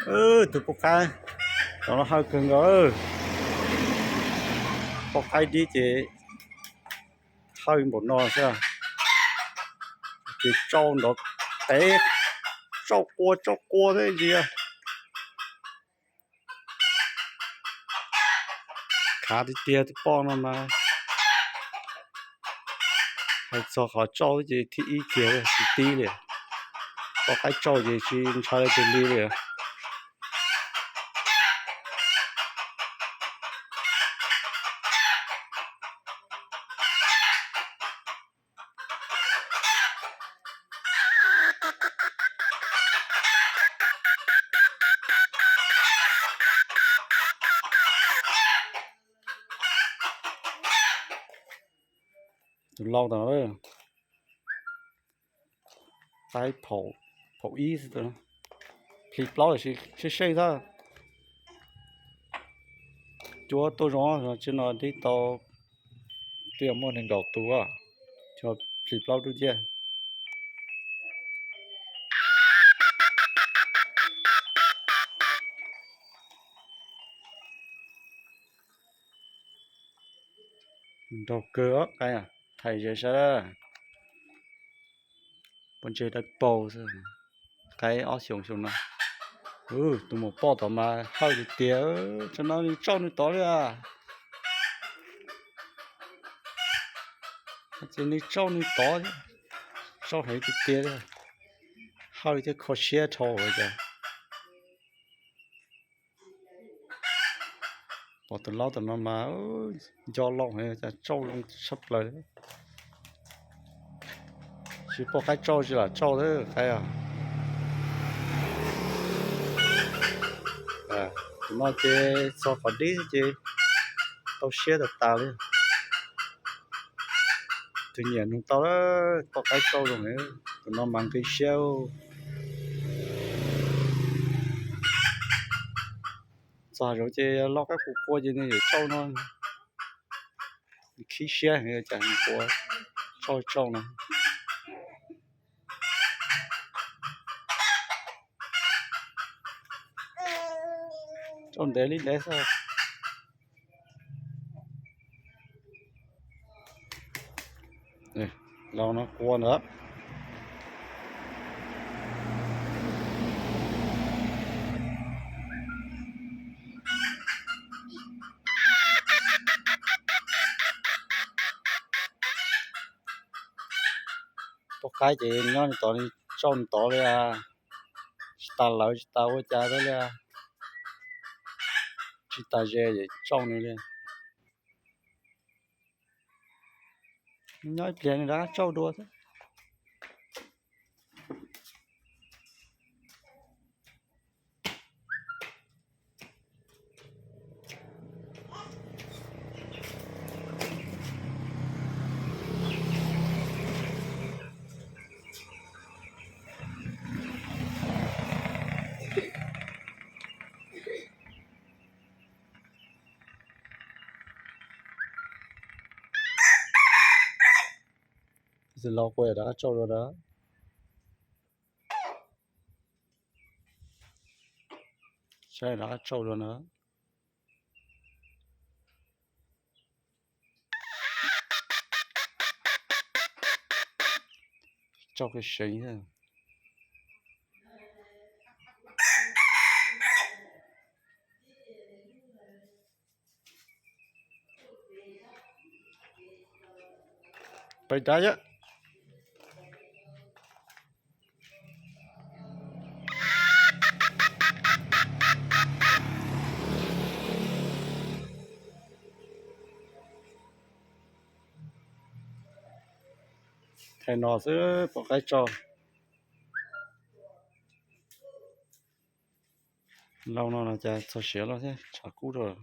Tus poj qaib, tau no hawj kawg nkaus. Poj qaib dib ces hawj npaum no xwb. Ces tsauj nrov tev, tsauj qua tsauj qua thiab ntsia. Khav tiag tiag tus poj no mas. Hais txog qhov tsauj ces thib ib kiag tsis tib li. Poj qaib tsauj ces tsis ntshai li tus li li. Tus lau tas, qaib phaum ib, plhis plaub tam sis seej seej xwb. Cuab tuaj zoo, tsis no dib tau, twb muaj nees nkaum tus, plhis plaub dub ciaj. Nraug kawg os qaib, thaiv ze sab, pob ntseg dawb paug xwb. Qaib ob xyoos xyoo no. Tus maum poj tod mas hawj tiag tiag, tsav no nws tsauj nws tod li. Ces nws tsauj nws tod, tsauj heev tiag tiag li. Hawj thiab kho siab dhau li cas. Pom tus laub tom no mas nco loo heev, cas tsauj zoo tshaj plaws li. Tsis poj qaib tsauj tsis lam tsauj thiab qaib. Tus no ces txog qhov dib ces tau siab tas tas li. Tus nyiam nug tau, poj qaib tsauj zoo, tus no mas nqi siab. Txog zoov ces loj qab qus qua ces nws yuav tsauj no. Khib siab heev cas nws qua tsauj tsauj no. Tsauj ntev li ntev xwb. Los no qua ntawd. Poj qaib ces nyob tod, tsauj tod li, tsis tas lawv tsis tas ua cas li, tsis tas ze es tsauj nws li. Nyob ib pliag nws rov qab tsauj dua thiab. Tus laus qua rov qab tsauj dua na. Saib rov qab tsauj dua na. Tsauj kiag seev. Pais dab yam. Thaum no xwb pom qaib tsauj. Lau no los cas txog siav lawm thiab, tshav kub rau.